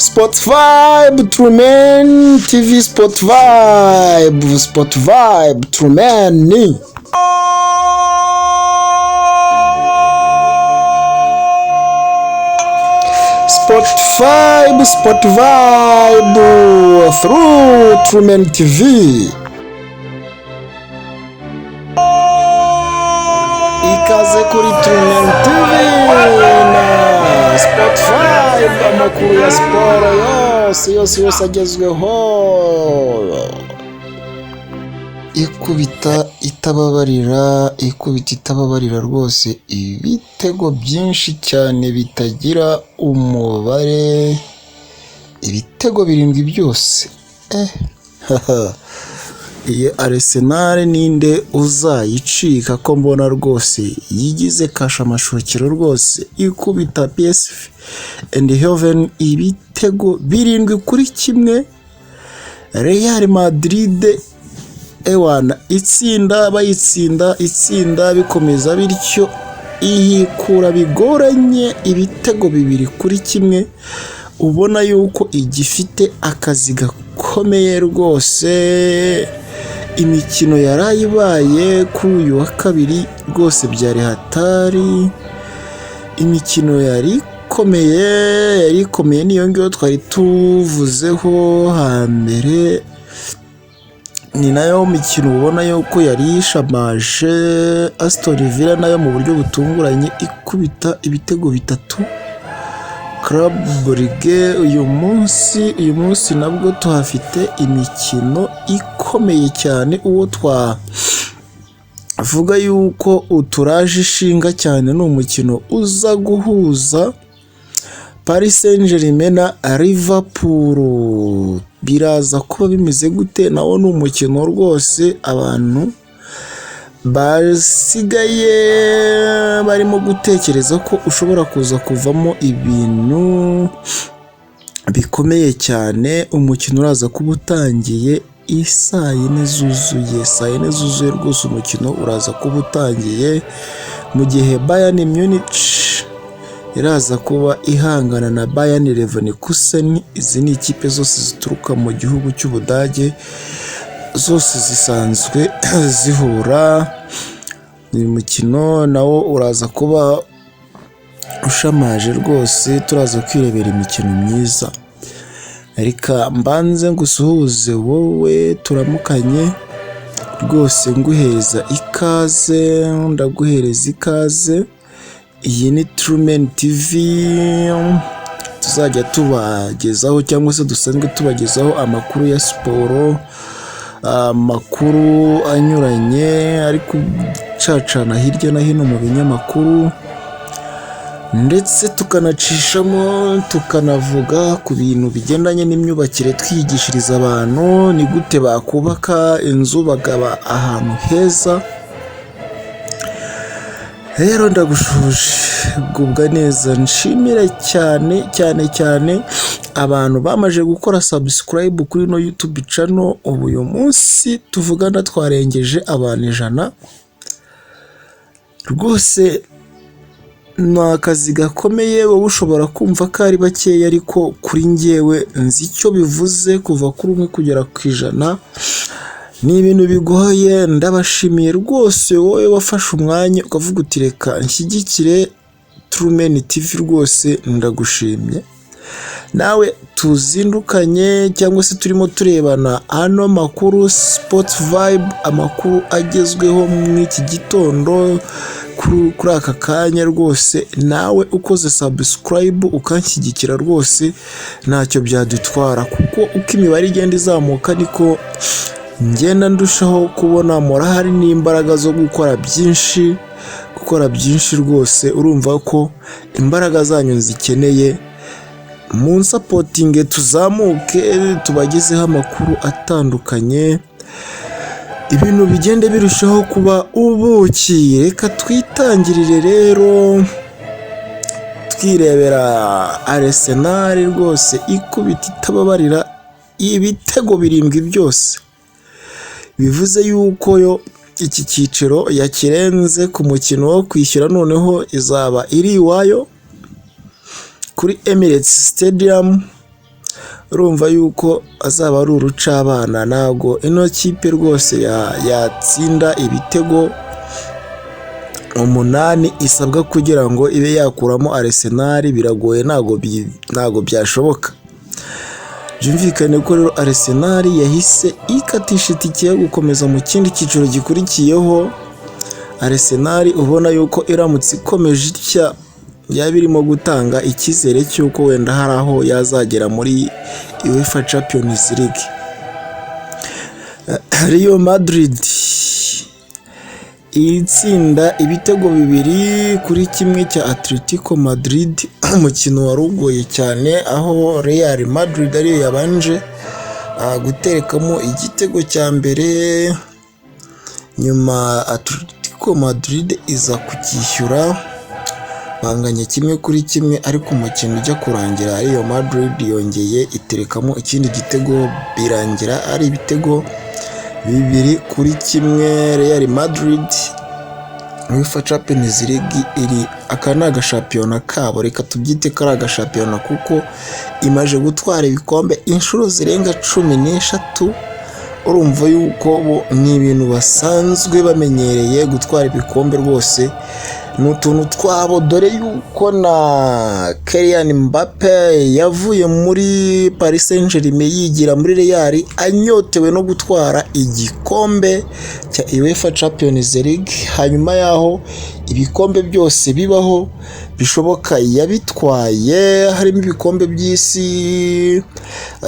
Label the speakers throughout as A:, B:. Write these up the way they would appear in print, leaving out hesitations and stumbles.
A: Sport Vibe Truman TV, Sport Vibe, Sport Vibe Truman. Sport Vibe, Sport Vibe through Truman TV. Ikaze kuri Truman TV na Sport Vibe, amakuru ya siporo yose yose yose agezweho. Ikubita itababarira, ikubita itababarira rwose, ibitego byinshi cyane bitagira umubare, ibitego birindwi byose. Iyi Arsenal ninde uzayicika, ko mbona rwose yigize kasha amashokero rwose, ikubita PSV Eindhoven ibitego 7-1? Real Madrid ewana itsinda, bayitsinda, itsinda, bikomeza bityo, ihikura bigoranye ibitego 2-1. Ubona yuko igifite akazi gakomeye rwose. Imikino yarayibaye kuri uyu wa kabiri rwose byari hatari, imikino yari ikomeye, yari ikomeye. Niyo ngiyo twari tuvuzeho hambere, ni nayo mikino ubona yuko yari yishamaje. Aston Villa nayo mu buryo butunguranye ikubita ibitego 3 Club Brugge. Uyu munsi nabwo tuhafite imikino ikomeye cyane. Uwo twavuga yuko uturaje ishinga cyane ni umukino uza guhuza Paris Saint-Germain na Liverpool. Biraza kuba bimeze gute? Nawo ni umukino rwose abantu basigaye barimo gutekereza ko ushobora kuza kuvamo ibintu bikomeye cyane. Umukino uraza kuba utangiye isaa yine zuzuye, saa yine zuzuye rwose umukino uraza kuba utangiye, mu gihe Bayern Munich iraza kuba ihangana na Bayer Leverkusen. Izi ni ikipe zose zituruka mu gihugu cy'Ubudage, zose zisanzwe zihura. Uyu mukino nawo uraza kuba ushamaje rwose, turaza kwirebera imikino myiza. Reka mbanze ngusuhuze wowe turamukanye rwose, nguhereza ikaze, ndaguhereza ikaze. Iyi ni Truman TV, tuzajya tubagezaho cyangwa se dusanzwe tubagezaho amakuru ya siporo, amakuru anyuranye ari gucacana hirya no hino mu binyamakuru, ndetse tukanacishamo tukanavuga ku bintu bigendanye n'imyubakire, twigishiriza abantu ni gute bakubaka inzu bakaba ahantu heza. Rero ndagushuje, gubwa neza. Nshimire cyane cyane cyane abantu bamaze gukora subscribe kuri ino YouTube channel. Ubu uyu munsi tuvugana twarengeje abantu 100 rwose. Ni akazi gakomeye. Wowe ushobora kumva ko ari bakeya, ariko kuri njyewe nzi icyo bivuze kuva kuri 1 kugera ku 100, ni ibintu bigoye. Ndabashimiye rwose wowe wafashe umwanya ukavuga uti: "Reka nshyigikire Truman TV." Rwose ndagushimye. Nawe tuzindukanye cyangwa se turimo turebana ano makuru, Sport Vibe, amakuru agezweho muri iki gitondo, kuri aka kanya rwose. Nawe ukoze subscribe ukanshyigikira rwose ntacyo byadutwara, kuko uko imibare igenda izamuka niko ngenda ndushaho kubona morale n'imbaraga zo gukora byinshi, gukora byinshi rwose. Urumva ko imbaraga zanyu nzikeneye, munsupportinge tuzamuke, tubagezeho amakuru atandukanye, ibintu bigende birushaho kuba ubuki. Reka twitangirire rero twirebera Arsenal rwose ikubita itababarira ibitego 7 byose, bivuze yuko yo iki cyiciro yakirenze. Ku mukino wo kwishyura noneho izaba iri iwayo kuri Emirates Stadium. Urumva yuko azaba ari urucabana. Ntabwo ino kipe rwose yatsinda ibitego 8 isabwa kugira ngo ibe yakuramo Arsenal. Biragoye, ntabwo byashoboka. Byumvikane ko rero Arsenal yahise ikatisha itike yo gukomeza mu kindi cyiciro gikurikiyeho. Arsenal ubona yuko iramutse ikomeje itya yaba irimo gutanga icyizere cy'uko wenda hari aho yazagera muri UEFA Champions League. Real Madrid itsinda ibitego 2-1 cya Atletico Madrid. Umukino wari ugoye cyane, aho Real Madrid ariyo yabanje guterekamo igitego cya mbere, nyuma Atletico Madrid iza kucyishyura, banganya 1-1. Ariko umukino ujya kurangira, Real Madrid yongeye iterekamo ikindi gitego, birangira ari ibitego 2-1. Real Madrid, UEFA Champions League iri, aka ni agashampiyona kabo, reka tubyite ko ari agashampiyona, kuko imaze gutwara ibikombe inshuro zirenga 13. Urumva yuko bo ni ibintu basanzwe bamenyereye gutwara ibikombe, rwose ni utuntu twabo, dore yuko na Kylian Mbappe yavuye muri Paris Saint-Germain yigira muri Real anyotewe no gutwara igikombe cya UEFA Champions League. Hanyuma yaho ibikombe byose bibaho bishoboka yabitwaye, harimo ibikombe by'isi,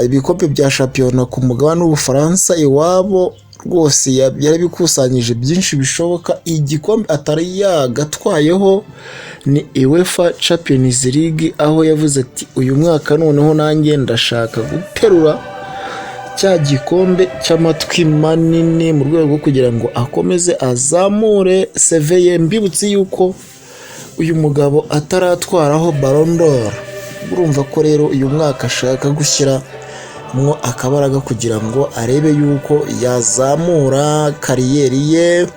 A: ibikombe bya shampiyona ku mugabane w'Ubufaransa iwabo, rwose yarabikusanyije byinshi bishoboka. Igikombe atari yagatwayeho ni UEFA Champions League, aho yavuze ati: "Uyu mwaka noneho nanjye ndashaka guterura cya gikombe cy'amatwi manini", mu rwego rwo kugira ngo akomeze azamure CV ye. Mbibutse yuko uyu mugabo ataratwaraho Ballon d'Or. Urumva ko rero uyu mwaka ashaka gushyiramo akabaraga kugira ngo arebe yuko yazamura carrière ye.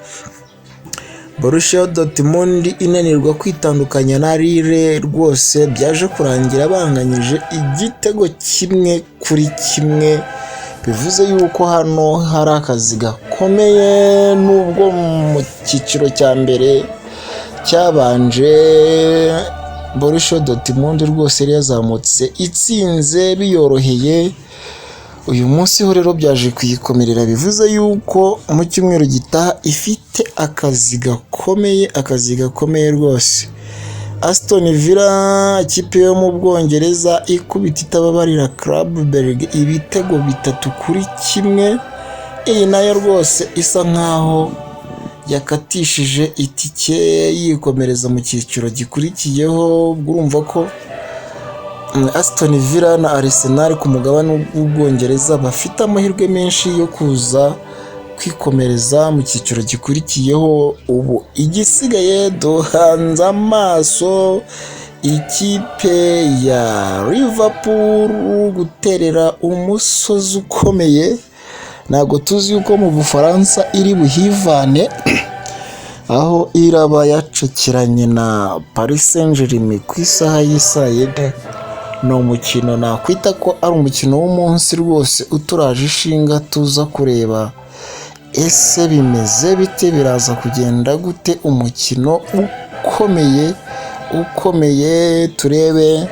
A: Borussia Dortmund inanirwa kwitandukanya na Lille, rwose byaje kurangira banganyije igitego 1-1, bivuze yuko hano hari akazi gakomeye. Nubwo mu cyiciro cya mbere cyabanje Borussia Dortmund rwose yari yazamutse itsinze biyoroheye, uyu munsi ho rero byaje kuyikomerera, bivuze yuko mu cyumweru gitaha ifite akazi gakomeye, akazi gakomeye rwose. Aston Villa, ikipe yo mu Bwongereza, ikubita itababarira Club Brugge ibitego 3-1. Iyi nayo rwose isa nkaho yakatishije itike yikomereza mu cyiciro gikurikiyeho. Urumva ko Aston Villa na Arsenal ku mugabane w'Ubwongereza bafite amahirwe menshi yo kuza kwikomereza mu cyiciro gikurikiyeho. Ubu igisigaye duhanze amaso ikipe ya Liverpool guterera umusozi ukomeye. Ntabwo tuzi yuko mu Bufaransa iri buhivane, aho iraba yacakiranye na Paris Saint-Germain ku isaha y'isaa yine. Ni umukino nakwita ko ari umukino w'umunsi rwose uturaje ishinga, tuza kureba ese bimeze bite, biraza kugenda gute. Umukino ukomeye ukomeye, turebe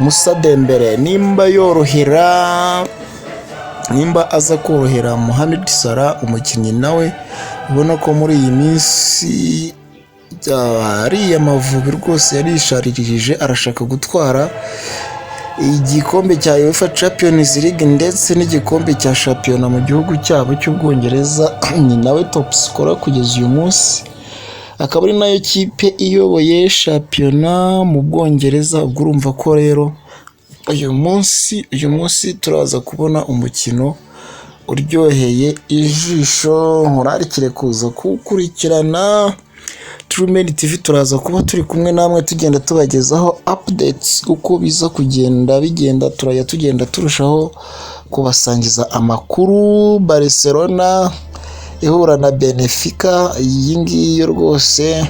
A: Moussa Dembele nimba yorohera, nimba aza korohera Mohamed Salah, umukinnyi nawe ubona ko muri iyi minsi ariya Amavubi rwose yarisharirije, arashaka gutwara igikombe cya UEFA Champions League ndetse n'igikombe cya shampiyona mu gihugu cyabo cy'Ubwongereza. Ni nawe top scorer kugeza uyu munsi, akaba ari nayo kipe iyoboye shampiyona mu Bwongereza. Ubwo urumva ko rero uyu munsi turaza kubona umukino uryoheye ijisho. Nkurarikire kuza kuwukurikirana. True TV turaza kuba turi kumwe namwe, tugenda tubagezaho updates uko biza kugenda bigenda, turajya tugenda turushaho kubasangiza amakuru. Barcelona ihura na Benfica, iyi ngiyi yo rwose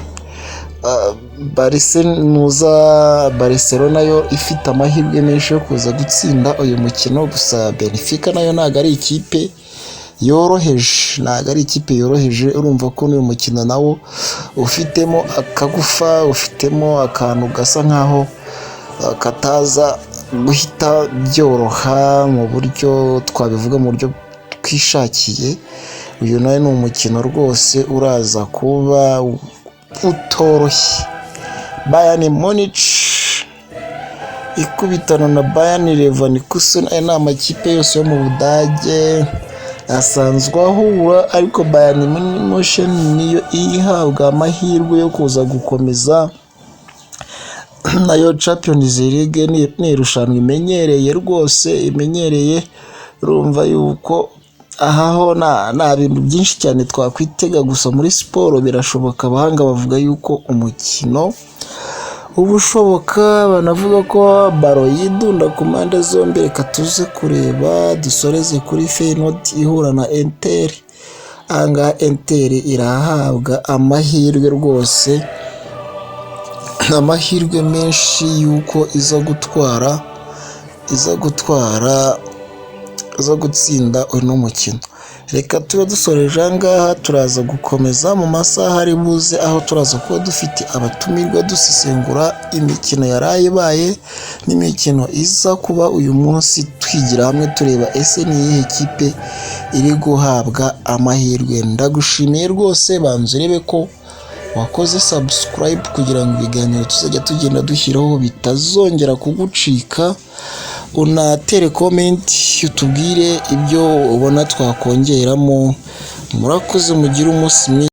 A: Nuza Barcelona yo ifite amahirwe menshi yo kuza gutsinda uyu mukino. Gusa Benfica nayo ntabwo ari ikipe yoroheje, ntabwo ari ikipe yoroheje. Urumva ko n'uyu mukino nawo ufitemo akagufa, ufitemo akantu gasa nkaho kataza guhita byoroha mu buryo twabivuga, mu buryo twishakiye. Uyu nawe ni umukino rwose uraza kuba utoroshye. Bayern Munich ikubitana na Bayer Leverkusen. Aya ni amakipe yose yo mu Budage asanzwe ahura, ariko Bayern Munich niyo ihabwa amahirwe yo kuza gukomeza. Nayo Champions League ni irushanwa imenyereye rwose, imenyereye. Urumva yuko aha ho nta bintu byinshi cyane twakwitega, gusa muri siporo birashoboka. Abahanga bavuga yuko umukino uba ushoboka, banavuga ko ballon yidunda ku mpande zombi. Reka tuze kureba, dusoreze kuri Feyenoord ihura na Inter. Ahangaha Inter irahabwa amahirwe rwose, amahirwe menshi y'uko iza gutwara, iza gutsinda uno mukino. Reka tube dusoreje aha ngaha, turaza gukomeza mu masaha ari buze, aho turaza kuba dufite abatumirwa dusesengura imikino yaraye ibaye n'imikino iza kuba uyu munsi, twigira hamwe tureba ese ni iyihe kipe iri guhabwa amahirwe. Ndagushimiye rwose, banza urebe ko wakoze subscribe kugira ngo ibiganiro tuzajya tugenda dushyiraho bitazongera kugucika. Unatere comment utubwire ibyo ubona twakongeramo. Murakoze, mugire umunsi mwiza.